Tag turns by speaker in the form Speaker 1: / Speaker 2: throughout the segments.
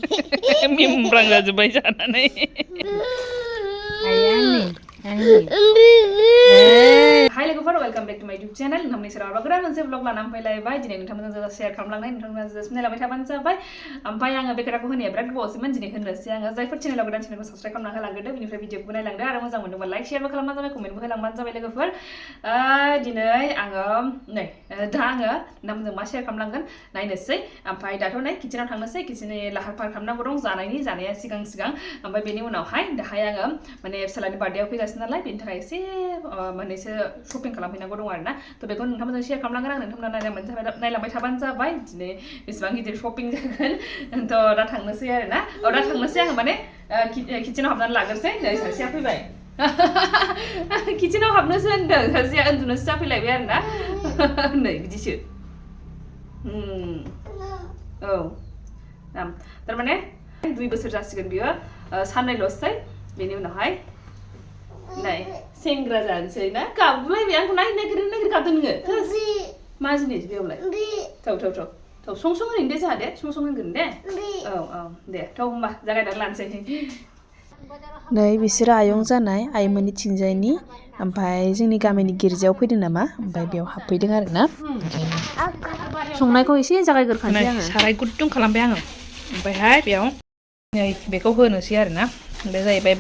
Speaker 1: मिमब्रां जाजोब्बाय जानानै हाय लोगोफोर वेलकाम बेक टू माय यूट्यूब चैनल नोंथांमोननि सेराव गोदान मोनसे ब्लग लानानै फैलायबाय दिनै नोंथांमोनजों शेयार खालामलांनाय नोंथांमोना नायलांबाय थाबानो जाबाय ओमफ्राय आङो बे खोथाखौ होनाया बिराद गोबावसैमोन दिनै होननोसै आङो जायफोर चेनेलाव गोदान चेनेलखौ साबस्क्राइब खालामना होलांग्रोदो बिनिफ्राय भिडिअखौ नायलांदो आरो मोजां मोनदोंबा लाइक शेयारबो खालामबानो जाबाय कमेन्टबो होलांबानो जाबाय लोगोफोर दिनै आङो नै दा आङो नोंथांमोनजों मा शेयार खालामलांगोन नायनोसै ओमफ्राय दाथ' नै किचेनाव थांनोसै किचेननि लाहार फाहार खालामनांगौ दं जानाया सिगां ओमफ्राय बेनि उनावहाय दाहाय आङो माने फिसालानि बार्थडेआव फैगासिनो नालाय बेनि थाखाय एसे मोननैसो शपिं खालामहैनांगौ दं आरोना थ' बेखौ नोंथांमोनजों शेयार खालामलांगोन आं नोंथांमोना नायलांबाय थाबानो जाबाय दिनै बेसेबां गिदिर शपिं जागोन थ' दा थांनोसै आरोना दा थांनोसै आङो माने किचेनाव हाबनानै लाग्रोसै नै सासेया फैबाय किचेनाव हाबनोसो होनदों सासेया उन्दुनोसो जाफैलायबाय आरोना नै बिदिसो औ थारमाने 2 बोसोर जासिगोन बियो साननैल'सै बेनि उनावहाय नाय सेंग्रा जानोसै ना गाबलायबाय आंखौ नागिरखादों नोङो मा जिनिस बेयावलाय थौ सं होनगोन दे जोंहा दे सं होनगोन दे औ दे थौ होमबा जागायनानै लानोसै नै बिसोरो आयं जानाय आइमोननिथिंजायनि ओमफ्राय जोंनि गामिनि गिर्जायाव फैदों नामा ओमफ्राय बेयाव हाबफैदों आरोना संनायखौ एसे जागायग्रोखानोसै आङो साराय गुदुं खालामबाय आङो ओमफ्रायहाय बेयाव नै बेखौ होनोसै आरोना बे जाहैबाय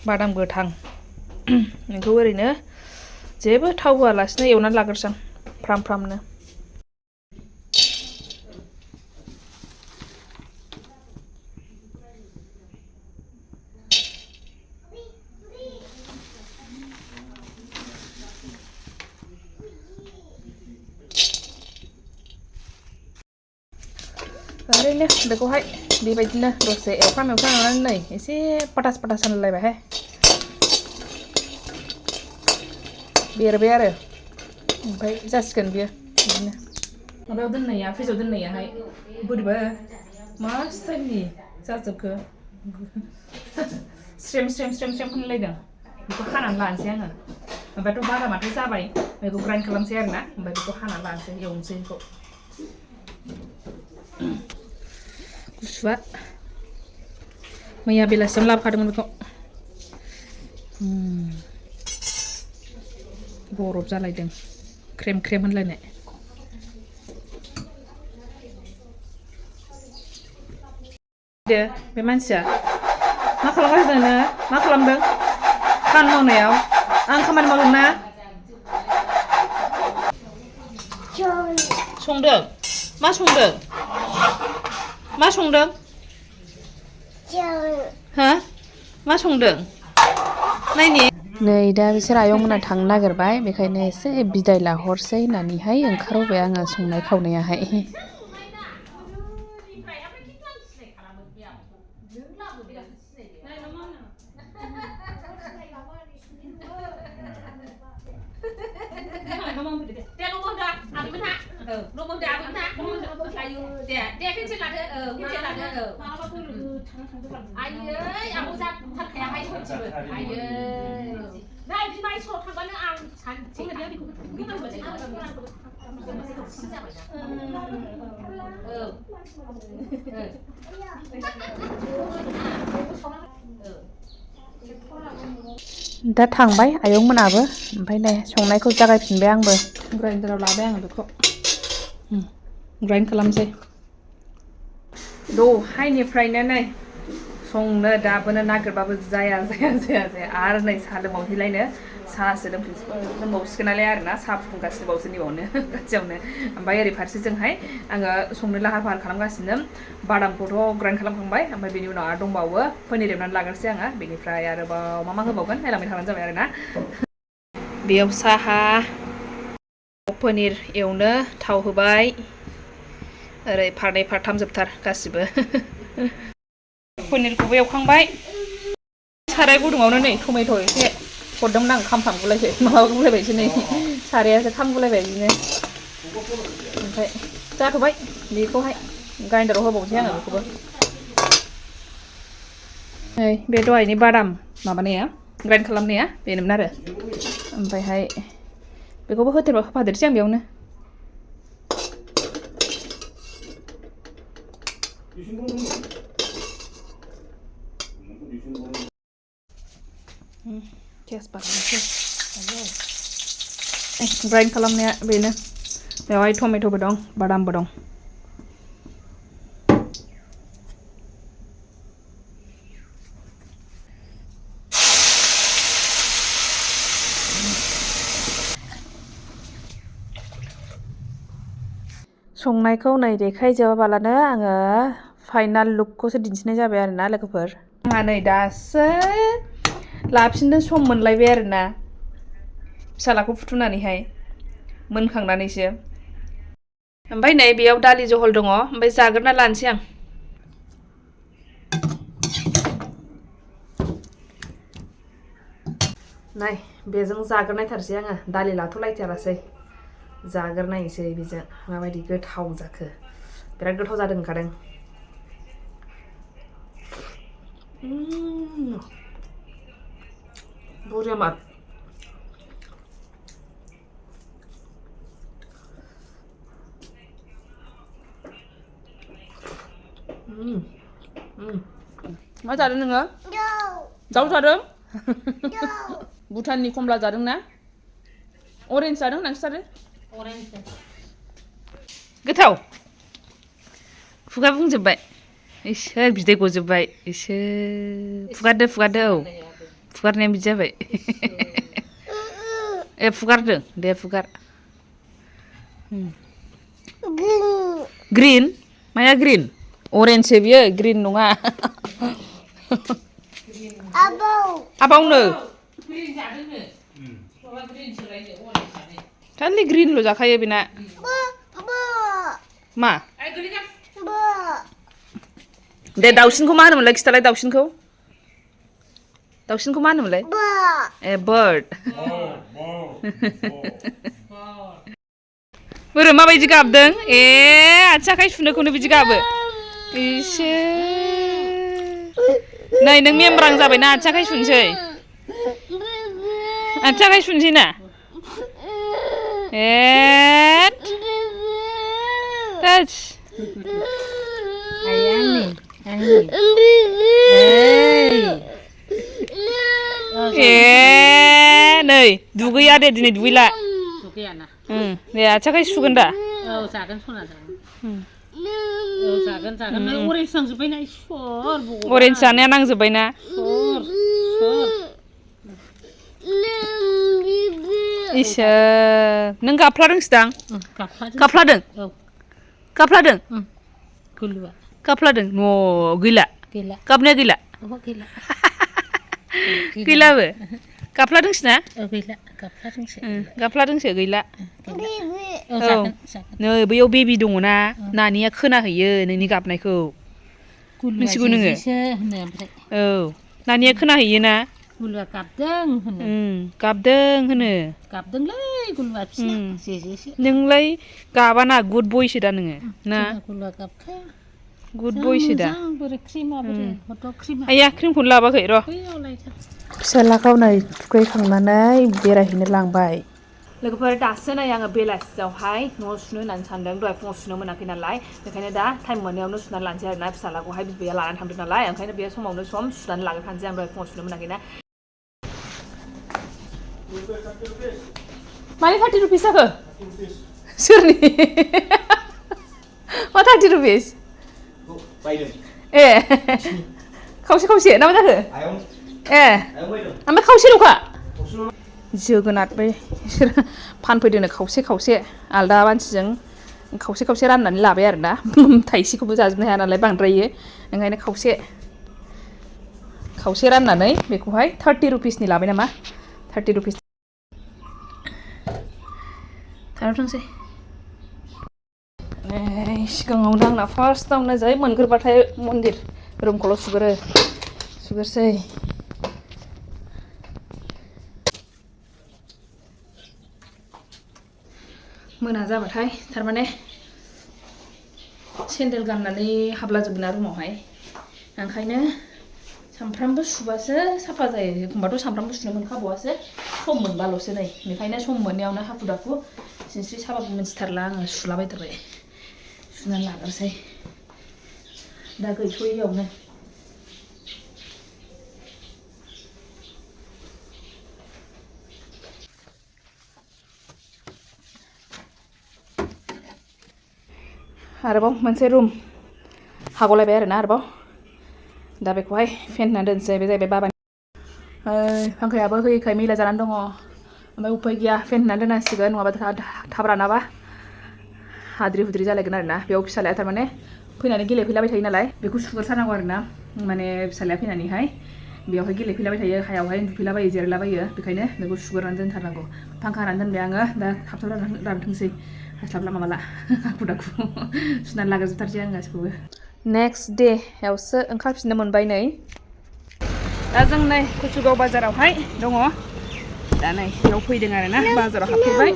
Speaker 1: बादाम गोथां बेखौ ओरैनो जेबो थाव होआलासिनो एवनानै लाग्रोसां फ्रामनो ओरैनो बेखौहाय बेबायदिनो दसे एवफ्रामनानै नै एसे पटास होनलायबायहाय बेरबाय आरो ओमफ्राय जासिगोन बियो बिदिनो माबायाव दोननाया फ्रिजआव दोननायाहाय बोरैबा मा स्टाइलनि जाजोबखो स्रेम होनलायदों बेखौ हानानै लानोसै आङो ओमफ्रायथ' बादामाथ' जाबाय बेखौ ग्राइन्ड खालामसै आरोना ओमफ्राय बेखौ हानानै लानोसै एवनोसै बेखौ गुसुआ मैया बेलासियाव लाबोखादोंमोन बेखौ बरफ जालायदों ख्रेम होनलायनाय दे बे मानसिया मा खालामगासिनो नोङो मा खालामदों खामानि मावनायाव आं खामानि मावदों ना संदों मा संदों हा मा संदों नायनि नै दा बिसोर आयंमोना थांनो नागिरबाय बेखायनो एसे बिदाय लाहरसै होननानैहाय ओंखारबोबाय आङो संनाय खावनायाहाय दा थांबाय आयंमोनाबो ओमफ्राय नै संनायखौ जागायफिनबाय आंबो ग्राइन्डाराव लाबाय आङो बेखौ ग्राइन्ड खालामसै दहायनिफ्रायनो नै संनो दाबोनो नागिरबाबो जाया आरो नै साहा लोंबावहैलायनो साहासो लोंबावसिगोनालाय आरोना साहा फुदुंगासिनो बावसो नैबावनो खाथियावनो ओमफ्राय ओरै फारसेजोंहाय आङो संनो लाहार फाहार खालामगासिनो बादामखौथ' ग्राइन्ड खालामखांबाय ओमफ्राय बेनि उनाव आरो दंबावो पनिर एवनानै लाग्रोसै आङो बेनिफ्राय आरोबाव मा होबावगोन नायलांबाय थाबानो जाबाय आरोना बेयाव साहा पनिर एवनो थाव होबाय ओरै फारनै फारथाम जोबथार गासिबो पनिरखौबो एवखांबाय साराय गुदुङावनो नै टमेट' एसे हरदोंमोन आं खामफ्रामगुलायबायसो नै सारायासो खामगुलायबाय बिदिनो ओमफ्राय जाथ'बाय बेखौहाय ग्राइन्डाराव होबावनोसै आङो बेखौबो नै बे दहायनि बादाम माबानाया ग्राइन्ड खालामनाया बेनोमोन आरो ओमफ्रायहाय बेखौबो होफादेरसै आं बेयावनो ग्राइन्ड खालामनाया बेनो बेवहाय टमेट'बो दं बादामबो दं संनायखौ नै देखायजोबाबालानो आङो फाइनाल लुकखौसो दिन्थिनाय जाबाय आरोना लोगोफोर आंहा नै दासो लाफिननो सम मोनलायबाय आरोना फिसालाखौ फुथुनानैहाय मोनखांनानैसो ओमफ्राय नै बेयाव दालि जहल दङ ओमफ्राय जाग्रोना लानोसै आं नै बेजों जाग्रोनायथारसै आङो दालि लाथ'लायथारासै जाग्रोनायसै बेजों माबायदि गोथाव जाखो बिराद गोथाव जादों ओंखारदों बरिया मार मा जादों नोङो दाउ जादों भुटाननि कमला जादों ना अरेन्ज जादों होननानै खिथादो गोथाव खुगा बुंजोब्बाय इसोर बिदै गजोब्बाय इसोर फुगारदो औ फुगारनाया बिदि जाबाय ए फुगारदों दे फुगार ग्रिन माया ग्रिन अरेन्जसो बियो ग्रिन नङा आबावनो खालि ग्रिनल' जाखायो बेना मा दे दाउसिनखौ मा होनोमोनलाय खिथालाय दाउसिनखौ मा होनोमोनलाय ए बार्ड बोरो माबायदि गाबदों ए आथिं आखाइ सुनोखौनो बिदि गाबो इसोर नै नों मेमब्रां जाबायना आथिं आखाइ सुनसै ना नै दुगैया दे दिनै दुगैला दे आथिं आखाइ सुगोन दा जागोन सना जागोन अरेन्ज नांजोब्बायना अरेन्ज जानाया नांजोब्बायना इसोर नों गाफ्लादोंसोदां गाफ्लादों न' गैला गाबनाया गैला गैलाबो गाफ्लादोंसो ना गाफ्लादोंसो गैला नै बैयाव बेबि दङ ना नानिया खोनाहैयो नोंनि गाबनायखौ मिथिगौ नोङो औ नानिया खोनाहैयो ना गाबदों होनो नोंलाय गाबाना गुड बयसो दा नोङो ना गुड बयसो दा आइया क्रिमखौनो लाबोआखै र' फिसालाखौ नै थुखैखांनानै बेरायहैनो लांबाय लोगोफोर दासो नै आङो बेलासियावहाय न' सुनो होननानै सानदों दहाय फुङाव सुनो मोनाखै नालाय बेखायनो दा टाइम मोननायावनो सुनानै लानोसै आरोना फिसालाखौहाय बिबैया लानानै थांदों नालाय ओंखायनो बे समावनो सम सुनानै लाग्रोखानोसै आं दहाय फुङाव सुनो मोनाखैना मानि 30 रुपिस जाखो सोरनि मा 30 रुपिस ए खावसे ना मा जाखो ए ओमफ्राय खावसेल'खा जोगोनार बै बिसोर फानफैदोंनो खावसे आलदा मानसिजों खावसे राननानै लाबाय आरोना थाइसेखौबो जाजोबनो हाया नालाय बांद्रायो ओंखायनो खावसे राननानै बेखौहाय 30 रुपिसनि लाबाय नामा 30 रुपिस थांसै सिगाङावनो आंना फार्स्टआवनो जै मोनग्रोबाथाय मन्दिर रुमखौल' सुग्रोसै मोना जाबाथाय थारमाने सेन्देल गाननानै हाबलाजोबोना रुमावहाय ओंखायनो सामफ्रामबो सुबासो साफा जायो एखमबाथ' सामफ्रामबो सुनो मोनखाबावासो सम मोनबाल'सो नै बेखायनो सम मोननायावनो हाखु दाखु सिनस्रि साबाबो मिन्थिथारला आङो सुलाबायथारबाय सुनानै लाग्रोसै दा गैथ'यैयावनो आरोबाव मोनसे रुम हागलायबाय आरोना आरोबाव दा बेखौहाय फेन होना दोनसै बे जाहैबाय बाबानि फांखायाबो होयैखाय मैला जानानै दङ ओमफ्राय उफाय गैया फेन होना दोननांसिगोन नङाबा थाब रानाबा हाद्रि हुद्रि जालायगोन आरोना बेयाव फिसालाया थारमाने फैनानै गेलेफैलाबाय थायो नालाय बेखौ सुगुरथारनांगौ आरोना माने फिसालाया फैनानैहाय बेयावहाय गेलेफैलाबाय थायो हायावहाय उन्दुफैलाबायो जिरायलाबायो बेखायनो बेखौ सुगुरनानै दोनथारनांगौ फांखा होनानै दोनबाय आङो दा थाब रानथोंसै हास्लाबला माबाला हाखु दाखु सुनानै लाग्रोजोबथारसै आं गासिखौबो नेक्स्ट देयावसो ओंखारफिननो मोनबाय नै दा जों नै कुसुगाव बाजारावहाय दङ दा नै बेयाव फैदों आरोना बाजाराव हाबफैबाय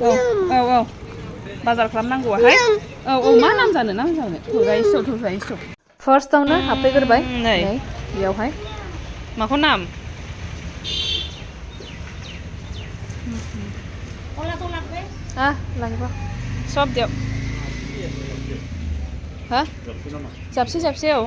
Speaker 1: औ बाजार खालामनांगौआहाय औ मा नाम जानो थौजायोस' फार्स्टआवनो हाबफैग्रोबाय नै बेयावहाय माखौ नाम लांबा सब दियाव हा जाबसे औ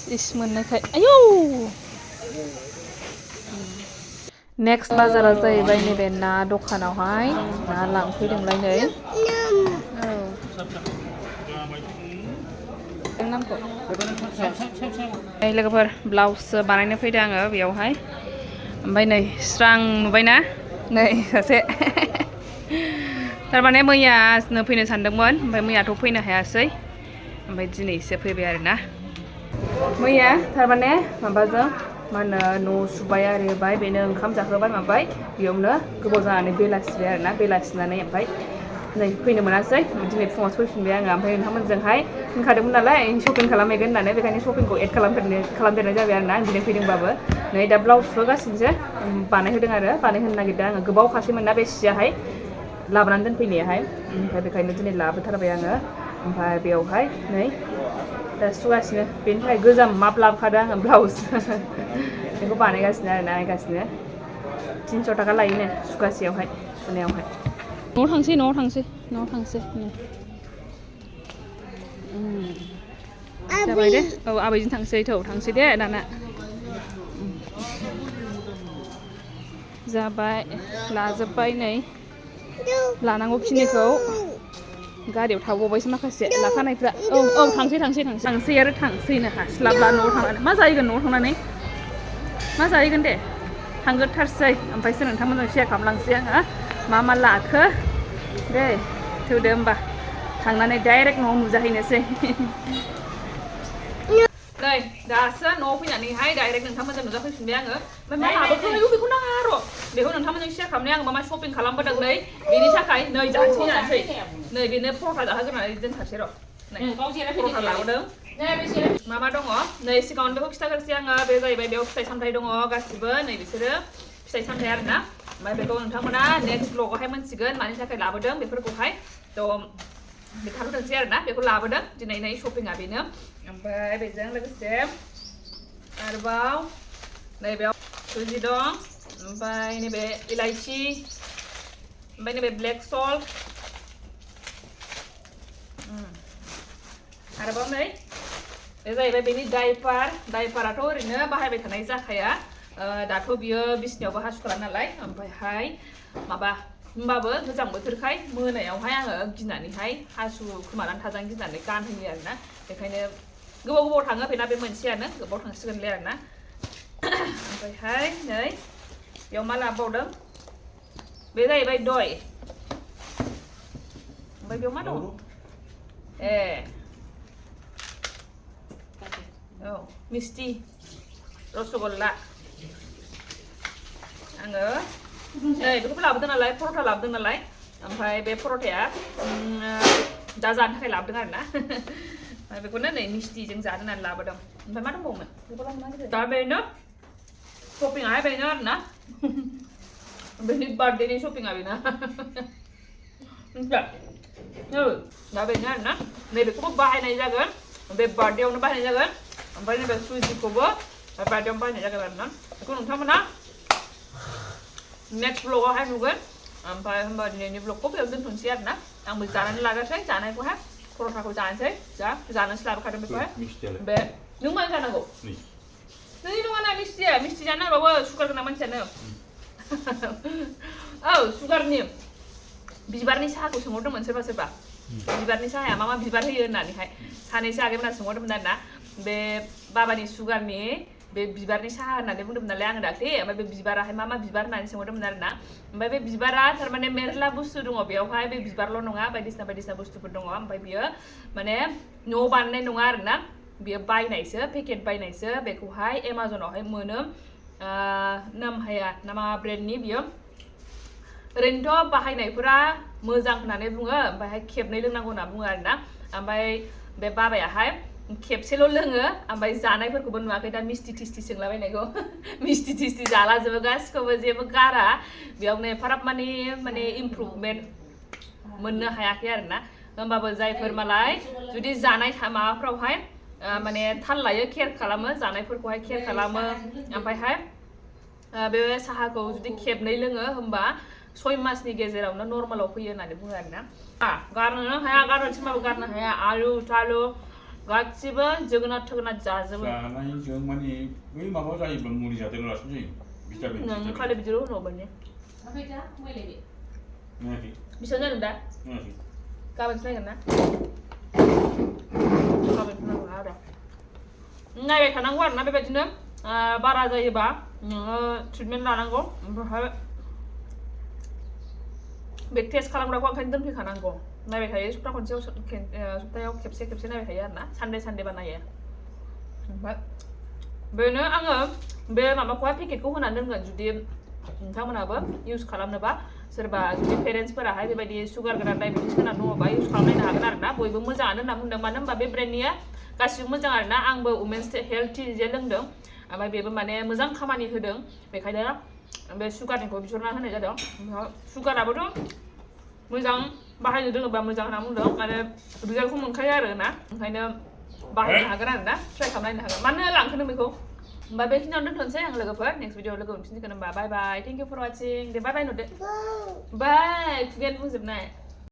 Speaker 1: इस मोननायखाय आयौ नेक्स्ट बाजारा जाहैबाय नैबे ना दखानावहाय ना लांफैदोंलाय नै नामखौ लोगोफोर ब्लाउस बानायनो फैदों आङो बेयावहाय ओमफ्राय नै स्रां नुबायना नै सासे थारमाने मैयानो फैनो सानदोंमोन ओमफ्राय मैयाथ' फैनो हायासै ओमफ्राय दिनैसो फैबाय आरोना मैया थारमाने माबाजों मा होनो न' सुबाय आरिबाय बेनो ओंखाम जाहोबाय माबाय बेयावनो गोबाव जानानै बेलासिबाय आरोना बेलासिनानै ओमफ्राय नै फैनो मोनासै दिनै फुङाव फैफिनबाय आङो ओमफ्राय नोंथांमोनजोंहाय होनखादोंमोन नालाय शपिं खालामहैगोन होननानै बेखायनो शपिंखौ एड खालामदेरनाय जाबाय आरोना दिनै फैदोंबाबो नै दा ब्लाउसबो गासिनोसो बानायहोदों आरो बानायहोनो नागिरदों आङो गोबाव खासैमोन ना बे सियाहाय लाबोनानै दोनफैनायाहाय ओमफ्राय बेखायनो दिनै लाबोथारबाय आङो ओमफ्राय बेयावहाय नै दा सुगासिनो बेनि थाखाय गोजाम माप लाबोखादों आङो ब्लाउस बेखौ बानायगासिनो आरोना नायगासिनो 300 थाखा लायोनो सुगासेयावहाय सुनायावहाय न'आव थांसै जाबाय दे औ आबैजों थांसै दे दाना जाबाय लाजोब्बाय नै लानांगौखिनिखौ गारियाव थाबावबायसो माखासे लाखानायफ्रा औ थांसै आरो थांसैनो हास्लाबला न'आव थांनानै मा जाहैगोन न'आव थांनानै मा जाहैगोन दे थांग्रोथारसै ओमफ्रायसो नोंथांमोनजों शेयार खालामलांसै आङो मा लाखो दे थौदो होमबा थांनानै डाइरेक्ट न'आव नुजाहैनोसै नै दासो न'आव फैनानैहाय डाइरेक्ट नोंथांमोनजों नुजाफैफिनबाय आङो ओमफ्राय मा लाबोखो बेखौ नाङा र' बेखौ नोंथांमोनजों शेयार खालामनाय आङो मा शपिं खालामबोदों नै बेनि थाखाय नै जानोसै नै बेनो परथा जाहोग्रोनानै दोनथारसै र' नै परथा लाबोदों मा दङ नै सिगाङावनो बेखौ खिथाग्रोसै आङो बे जाहैबाय बेयाव फिथाइ सामथाइ दङ गासिबो नै बिसोरो फिथाइ सामथाइ आरोना ओमफ्राय बेखौ नोंथांमोना नेक्स्ट ब्लगावहाय मोनसिगोन मानि थाखाय लाबोदों बेफोरखौहाय थ' खोन्थाग्रोनोसै आरोना बेखौ लाबोदों दिनै नै शपिंआ बेनो ओमफ्राय बेजों लोगोसे आरोबाव नैबेयाव सुजि दं ओमफ्राय नैबे इलाइचि ओमफ्राय नैबे ब्लेक सल्ट आरोबाव नै बे जाहैबाय बेनि डाइपाराथ' ओरैनो बाहायबाय थानाय जाखाया दाथ' बियो बिसिनायावबो हासुखाला नालाय ओमफ्रायहाय माबा होमबाबो गोजां बोथोरखाय मोनायावहाय आङो गिनानैहाय हासु खोमानानै थाजानो गिनानै गानहोयो आरोना बेखायनो गोबाव थाङो बेना बे मोनसेयानो गोबाव थांसिगोनलै आरोना ओमफ्रायहाय नै बेयाव मा लाबावदों बे जाहैबाय दय ओमफ्राय बेयाव मा दं औ मिस्टि रसगल्ला आङो नै बेखौबो लाबोदों नालाय परथा लाबोदों नालाय ओमफ्राय बे परथाया दा जानो थाखाय लाबोदों आरोना ओमफ्राय बेखौनो नै मिस्टिजों जानो होननानै लाबोदों ओमफ्राय मा दंबावोमोन दा बेनो शपिंआहाय बेनो आरोना बेनि बार्थडेनि शपिंआ बेना मिथिबाय दा बेनो आरोना नैबेखौबो बाहायनाय जागोन बे बार्थडेआवनो बाहायनाय जागोन ओमफ्राय नैबे सुजिखौबो बार्थडेआवनो बाहायनाय जागोन आरोना बेखौ नोंथांमोना next vlog-आवहाय नुगोन ओमफ्राय होमबा दिनैनि vlog-खौ बेयाव दोनथ'नोसै आरोना आंबो जानानै लागोनसै जानायखौहाय पर'थाखौ जानोसै जानोसो लाबोखादों बेखौहाय बे नों मानो जानांगौ नै नङाना मिस्टि जानो होबाबो सुगार गोनां मानसियानो औ सुगारनि बिबारनि साहाखौ सोंहरदोंमोन सोरबा बिबारनि साहाया मा बिबार होयो होननानैहाय सानैसो आगैमोना सोंहरदोंमोन आरोना बे बाबानि सुगारनि बे बिबारनि साहा होननानै बुंदोंमोन नालाय आङो दाख्लि ओमफ्राय बे बिबाराहाय मा बिबार होननानै सोंहरदोंमोन आरोना ओमफ्राय बे बिबारा थारमाने मेरला बुस्थु दङ बेयावहाय बे बिबारल' नङा बायदिसिना बुस्थुफोर दङ ओमफ्राय बियो माने न'आव बानायनाय नङा आरोना बियो बायनायसो पेकेट बायनायसो बेखौहाय एमाजनावहाय मोनो नामहाया नामा ब्रेन्डनि बियो ओरैनोथ' बाहायनायफोरा मोजां होननानै बुङो ओमफ्रायहाय खेबनै लोंनांगौ होनना बुङो आरोना ओमफ्राय बे बाबायाहाय खेबसेल' लोङो ओमफ्राय जानायफोरखौबो नुवाखै दा मिस्टि टिस्टि सोंलाबायनायखौ मिस्टि टिस्टि जालाजोबो गासिखौबो जेबो गारा बेयावनो एफाराब माने इमप्रुभमेन्ट मोननो हायाखै आरोना होमबाबो जायफोर मालाय जुदि जानाय माबाफ्रावहाय माने थाल लायो केयार खालामो जानायफोरखौहाय केयार खालामो ओमफ्रायहाय बे साहाखौ जुदि खेबनै लोङो होमबा 6 मासनि गेजेरावनो नर्मालाव फैयो होननानै बुङो आरोना गारनोनो हाया गारनो थिनबाबो गारनो हाया आलु थालु गासिबो जोगोनार जाजोबो
Speaker 2: जानायजों माने बै माबा जायोब्ला मुलि जादेरलासिनो जायो भिटामिन
Speaker 1: नों खालि बिदिल' होनबावबाय बेसेबां जादों दा गाबोनसो नायगोन ना गाबोनसो नांगौ आरो नायबाय थानांगौ आरोना बेबायदिनो बारा जायोबा नोङो ट्रिटमेन्ट लानांगौ ओमफ्राय बे टेस्ट खालामग्राखौ ओंखायनो दोनफैखानांगौ नायबाय थायो सप्तायाव खेबसे नायबाय थायो आरोना सानदे बानायो ओमफ्राय बेनो आङो बे माबाखौहाय पेकेटखौ होनानै दोनगोन जुदि नोंथांमोनाबो इउज खालामनोबा सोरबा जुदि पेरेन्टसफोराहाय बेबायदि सुगार गोनां डायबेटिस गोनां दङबा इउज खालामनायनो हागोन आरोना बयबो मोजाङानो होनना बुंदों मानो होनबा बे ब्रेन्डनिया गासिबो मोजां आरोना आंबो उमेन्स हेल्थि जे लोंदों ओमफ्राय बेबो माने मोजां खामानि होदों बेखायनो बे सुगारनिखौ बिहरना होनाय जादों सुगाराबोथ' मोजां बाहायनो रोङोबा मोजां होनना बुंदों आरो रिजाल्टखौ मोनखायो आरोना ओंखायनो बाहायनो हागोन आरोना ट्राइ खालामनायनो हागोन मानो लांखो नों बेखौ होमबा बेखिनियावनो दोनथ'नोसै आं लोगोफोर नेक्स्ट भिडिअआव लोगो मोनफिनसिगोन होमबा bye bye thank you for watching the bye bye नुदो बाय खुगायानो बुंजोबनाय